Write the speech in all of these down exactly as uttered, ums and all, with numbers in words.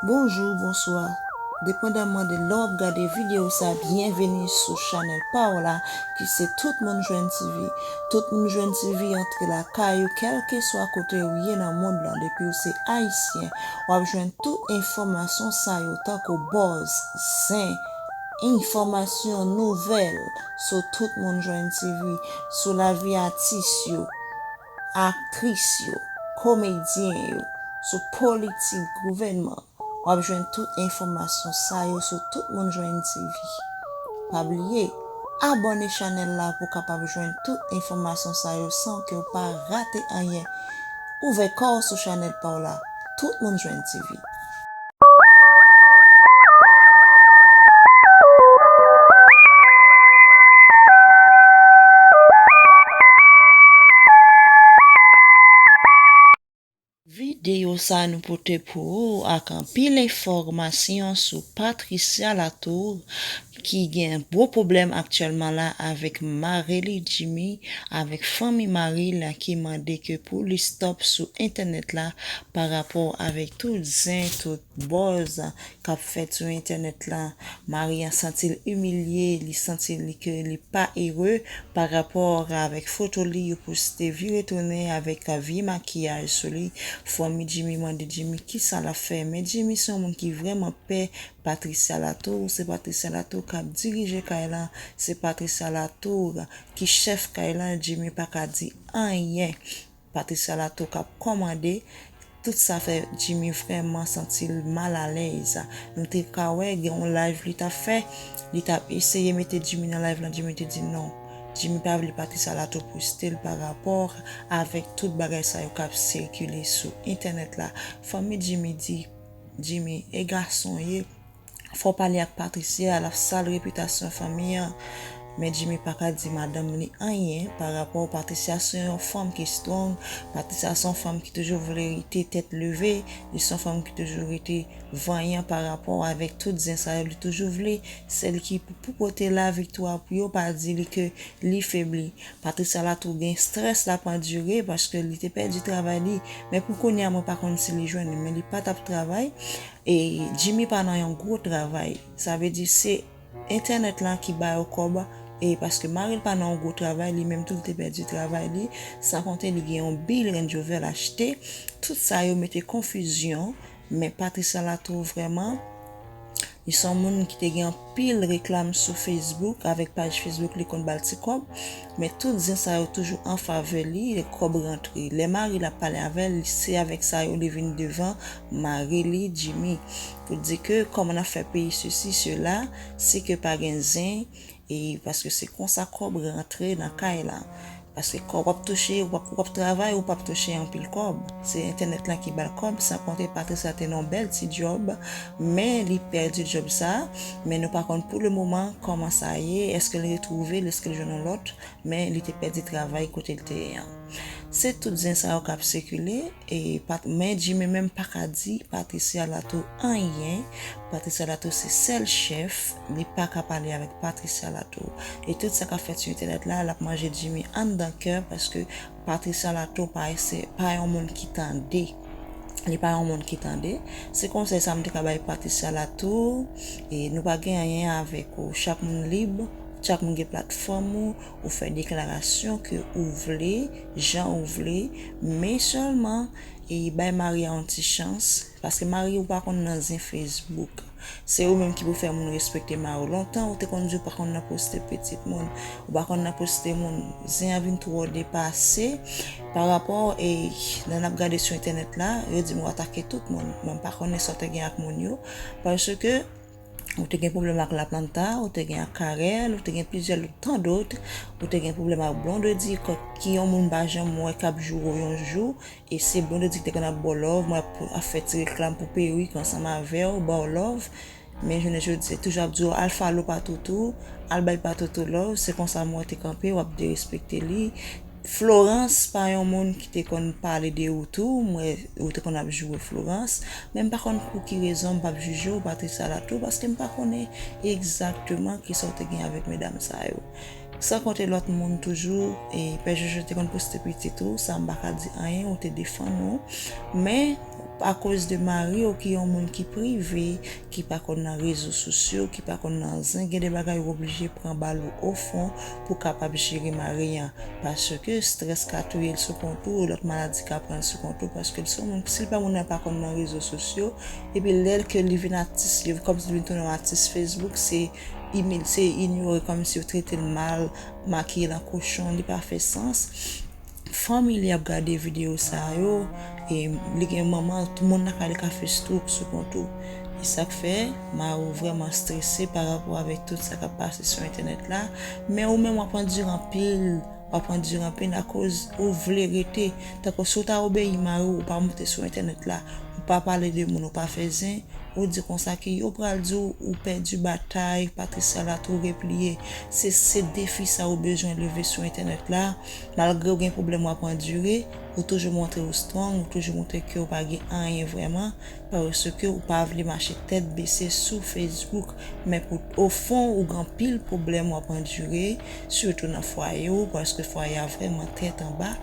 Bonjou, bonswa. Depandaman de lè w ap gade videyo sa, byenveni sou chanèl pa w la, ki se Tout Moun Jwenn T V. Tout Moun Jwenn T V antre lakay ou, kèlkeswa kote ou ye nan mond lan, depi w se ayisyen, w ap jwenn tout enfòmasyon sa yo tankou buzz, zen, enfòmasyon, nouvèl sou Tout Moun Jwenn T V, sou lavi atis yo, aktris yo, komedyen yo, sou politik, gouvènman. W ap jwenn tout enfòmasyon sa yo sou Tout Moun Jwenn T V. Pa bliye, abòne chanèl la pou w kapab jwenn tout enfòmasyon sa yo san ke w pa rate anyen. Ouvè kò w sou chanèl pa w la, Tout Moun Jwenn T V. Videyo sa nou pote pou ou ak anpil enfòmasyon sou Patricia Latour, ki gen gwo pwoblèm aktyèlman la avèk mari li Jimmy, avèk fanmi mari l ki mande ke pou li stop sou entènèt la pa rapò avèk tout zen, tout buzz k ap fèt sou entènèt la. Mari an santi l imilye, li santi li ke li pa ere pa rapò avèk foto li yo poste vire tounen avèk vye makiyaj sou li. Fanmi Jimmy mande Jimmy kisa l ap fè, men Jimmy se yon moun ki vrèman pè Patricia Latour. Se Patricia Latour k ap dirije kay lan, se Patricia Latour ki chèf kay lan, Jimmy pa ka di anyen. Patricia Latour k ap kòmande. Tout sa fè Jimmy vrèman santi l malalèz. Nou te ka wè gen yon live li t ap fè, li t ap eseye mete Jimmy nan live lan, Jimmy te di non. Jimmy pa vle Patricia Latour poste l pa rapò avèk tout bagay sa yo k ap sikile sou entènèt la. Fanmi Jimmy di, Jimmy, e gason w ye, fò w pale ak Patricia, l ap sal repitasyon fanmi an. Men Jimmy pa ka di madanm li anyen pa rapò. Patricia se yon fanm ki strong. Patricia se yon fanm ki toujou vle rete tèt leve. Li se yon fanm ki toujou rete vanyan pa rapò avèk tout zen sa yo. Li toujou vle sèl ki pou, pou pote laviktwa pou yo, pa di li ke li febli. Patricia Latour gen strès l ap andire paske li te pèdi travay li. Men pou kounye a, mwen pa konn si li jwenn li, men li pa t ap travay. E Jimmy pa nan yon gwo travay. Sa vle di se entènèt lan ki ba yo kòb. E paske mari l pa nan yon gwo travay, li menm tou li te pèdi travay li. San konte li gen yon bil Range Rover l achte. Tout sa yo mete konfizyon. Men Patricia Latour vrèman, li se yon moun ki te gen anpil reklam sou Facebook, avèk paj Facebook li konn ba l ti kòb. Men tout zen sa yo toujou an favè li, lè kòb rantre. Lè mari l ap pale avè l, se avèk sa yo li vin devan mari li, Jimmy, pou di ke kòman n ap fè peyi sesi, sela, si ke pa gen zen, e paske se konsa kòb rantre nan kay la. Paske kòb w ap touche, w ap, w ap travay, ou p ap touche anpil kòb. Se entènèt lan ki ba l kòb, san konte Patricia te nan yon bèl ti djòb, men li pèdi djòb sa, men nou pa konn pou le moman kòman sa ye, èske l retwouve l, èske l jwenn yon lòt, men li te pèdi travay kote l te ye an. Se tout zen sa yo k ap sikile, e Pat-, men Jimmy menm pa ka di Patricia Latour anyen. Patricia Latour se sèl chèf, li pa ka pale avèk Patricia Latour. E tout sa k ap fèt sou entènèt la, l ap manje Jimmy anndan kè, paske Patricia Latour pa, se pa yon moun ki tande. Li pa yon moun ki tande. Se konsèy sa m te ka bay Patricia Latour. E nou pa gen anyen avèk ou. Chak moun lib, chak moun gen platfòm ou, ou fè deklarasyon ke ou vle, jan ou vle, men sèlman, e bay mari a yon ti chans, paske mari ou pa konn nan zen Facebook. Se ou menm ki pou fè moun respekte mari w. Lontan, ou te konn di ou pa konn nan poste pitit moun, ou pa konn nan poste moun. Zen an vin twò depase pa rapò, e lè n ap gade sou entènèt la, yo di m ou atake tout moun. Mwen, m pa konnen sa w te gen ak moun yo, paske ou te gen pwoblèm ak Laplanta, ou te gen ak Carel, ou te gen plizyè lòt, tan dòt, ou te gen pwoblèm ak Blondedy, ki yon moun m pa janm wè k ap joure w yon jou, e se Blondedy ki te konn ap ba w love, mwen ap, ap fè ti reklam pou perik ansanm avè w, ba w love. Men jounen jodi a, toujou ap di w al follow Patoutou, al bay Patoutou love, se konsa m wè te kanpe, w ap derespekte li. Florence pa yon moun ki te konn pale de ou tou, m wè ou te konn ap joure Florence, men m pa konn pou ki rezon m p ap jije w, Patricia Latour, paske m pa konnen egzakteman kisa w te gen avèk medam sa yo. San konte lòt moun toujou, e Pè Jojo te konn poste pitit ou, sa m pa ka di anyen, ou te defann ou. Men, akoz de mari w ki yon moun ki prive, ki pa konn nan rezo sosyo, ki pa konn nan zen, gen de bagay ou oblije pran bal ou ofon pou kapab jere mari an. Paske strès ka touye l sou kont ou, lòt maladi ka pran l sou kont ou, paske l se yon moun, si l pa moun nan pa konn nan rezo sosyo, epi lè ke li vin atis, li kòmsi li vin tounen yon atis Facebook, se imil, se inyore, kòmsi yo trete l mal, makiye l an kochon, li pa fè sans. Fanmi li ap gade videyo sa yo, e li gen manman, tout moun nan kay li ka fè stroke sou kont ou. E sa k fè mari w vrèman strese pa rapò avèk tout sa k ap pase sou entènèt la. Men ou menm w ap andire anpil, w ap andire anpil akoz ou vle rete. Tankou si w ta obeyi mari w, ou pa monte sou entènèt la, ou pa pale de moun, ou pa fè zen, ou di konsa ke yo pral di w ou pèdi batay, Patricia Latour repliye. Se, se defi sa ou bezwen leve sou entènèt la. Malgre w gen pwoblèm w ap andire, ou toujou montre w strong, ou toujou montre ke w pa gen anyen vrèman, paske w pa vle mache tèt bese sou Facebook. Men pou, ofon, ou gen anpil pwoblèm w ap andire, sitou nan fwaye w, paske fwaye a vrèman tèt anba.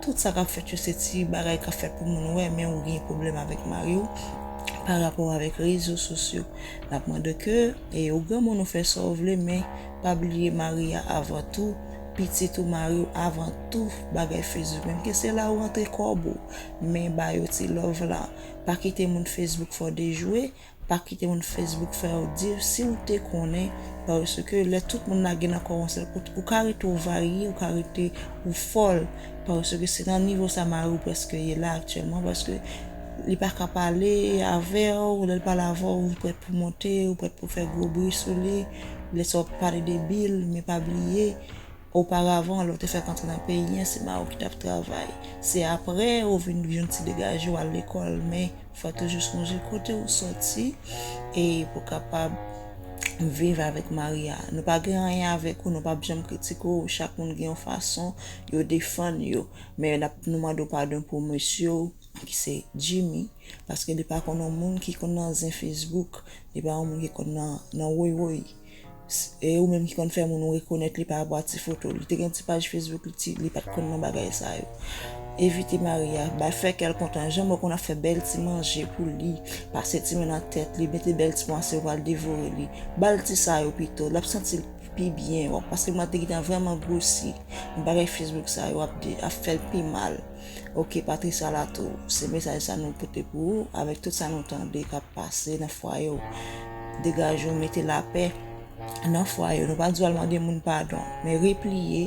Tout sa k ap fèt yo se ti bagay k ap fèt pou moun wè, men ou gen pwoblèm avèk mari w pa rapò avèk rezo sosyo. N ap mande ke, e, ou granmoun ou fè sa w vle, men pa bliye mari a avan tou, pitit ou, mari w avan tou, bagay Facebook. Menm ke se la ou antre kòb ou, men ba yo ti love la. Pa kite moun Facebook fè w dejwe, pa kite moun Facebook fè w di w si w te konnen, paske lè tout moun lage nan kò w yon sèl kout, ou ka rete w varye, ou ka rete ou fòl, paske se nan nivo sa mari w prèske ye la aktyèlman, paske li pa ka pale avè w, lè l pale avè w, ou prèt pou monte, ou prèt pou fè gwo bri sou li, lè sa w ap pale de bil, men pa bliye, oparavan, lè w te fèk antre nan peyi an, se mari w ki t ap travay. Se apre ou vin jwenn ti degaje w al lekòl, men fò toujou sonje kote ou sòti e pou kapab viv avèk mari a. Nou pa gen anyen avèk ou, nou p ap janm kritike w, chak moun gen yon fason yo defann yo. Men n ap, nou mande w padon pou mesye w ki se Jimmy, paske li pa konn yon moun ki konn nan zen Facebook, li pa yon moun ki konn nan, nan woy woy. E ou menm ki konn fè moun ou rekonèt li pa rapò a ti foto. Li te gen ti paj Facebook li, ti, li pa t konn nan bagay sa yo. Evite mari a, bay fè kè l kontan. Janm wè konn ap fè bèl ti manje pou li, pase ti men nan tèt li, mete bèl ti panse ou pral devore li. Ba l ti sa yo pito, l ap santi l pi byen. W ap pase mwen te gentan vrèman gwosi. Bagay Facebook sa yo ap, de, ap fè l pi mal. Ok, Patricia Latour, se mesaj sa nou pote pou ou, avèk tout sa nou tande k ap pase nan fwaye w. Degaje w, mete lapè nan fwaye w. Nou pa di w al mande moun padon, men repliye,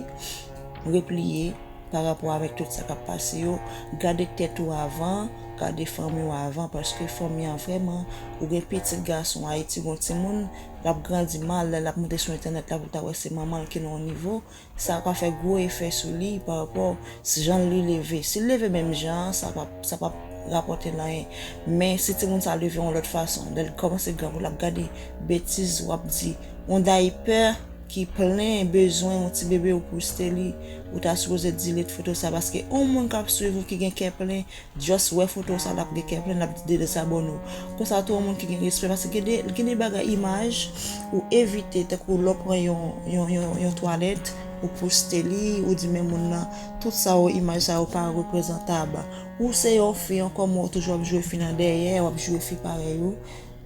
repliye pa rapò avèk tout sa k ap pase yo. Gade tèt ou avan, gade fanmi w avan, paske fanmi an vrèman, ou gen pitit gason Ayiti, gon timoun, l ap grandi mal, lè l ap monte sou entènèt la pou l ta wè se manman l ki nan yon nivo, sa ka fè gwo efè sou li pa rapò si jan li leve. Si l leve menm jan an, sa p ap, sa p ap rapòte l anyen. Men si timoun sa leve yon lòt fason, lè l kòmanse gran pou l ap gade betiz w ap di, yon dayipè ki plen bezwen yon ti bebe ou poste li, ou ta sipoze delete foto sa, paske yon moun k ap swiv ou ki gen kè plen, just wè foto sa l ap gen kè plen, l ap dezabòne w. Konsa tou, yon moun ki gen respè, paske gen de, gen de bagay imaj ou evite, tankou lè w pran yon, yon, yon, yon twalèt, ou poste li, ou di men moun nan, tout sa yo, imaj sa yo pa reprezantab. Ou se yon fi ankò, men w toujou ap jwe fi nan dèyè, w ap jwe fi parèy ou.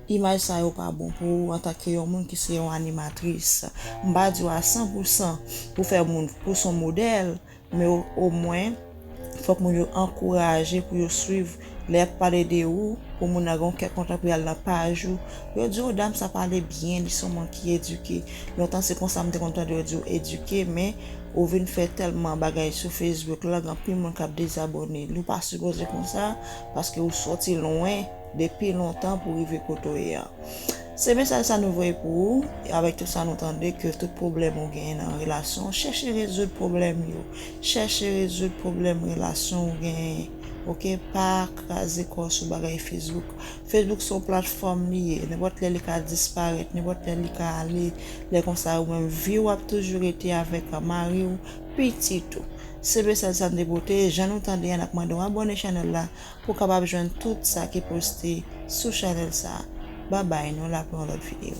Imaj sa yo pa bon pou ou antanke yon moun ki se yon animatris. M pa di w a san pou san pou fè moun, pou s on modèl, men o-, omwen, fòk moun yo ankouraje pou yo swiv. Lè y ap pale de ou, pou moun nan gen yon kè kontan pou y al nan paj ou, yo di, "O, dam sa pale byen, li se yon moun ki edike." Lontan se konsa m te konn tande yo di w edike, men ou vin fè tèlman bagay sou Facebook la, gen anpil moun k ap dezabòne. Nou pa sipoze konsa, paske ou sòti lwen depi lontan pou rive kote w ye a. Se mesaj sa nou voye pou ou, avèk tout sa nou tande, ke tout pwoblèm ou genyen nan relasyon, chèche rezoud pwoblèm yo. Chèche rezoud pwoblèm relasyon ou genyen, oke? Pa kraze kò w sou bagay Facebook. Facebook se yon platfòm li ye. Nenpòt lè li ka disparèt, nenpòt lè li ka ale. Lè konsa, ou menm, vi w ap toujou rete avèk mari w, pitit ou. Se mesaj sa n te pote. Jan nou tande a, n ap mande w abòne chanèl la pou w kapab jwenn tout sa ki poste sou chanèl sa. Babay, nou la pou yon lòt videyo.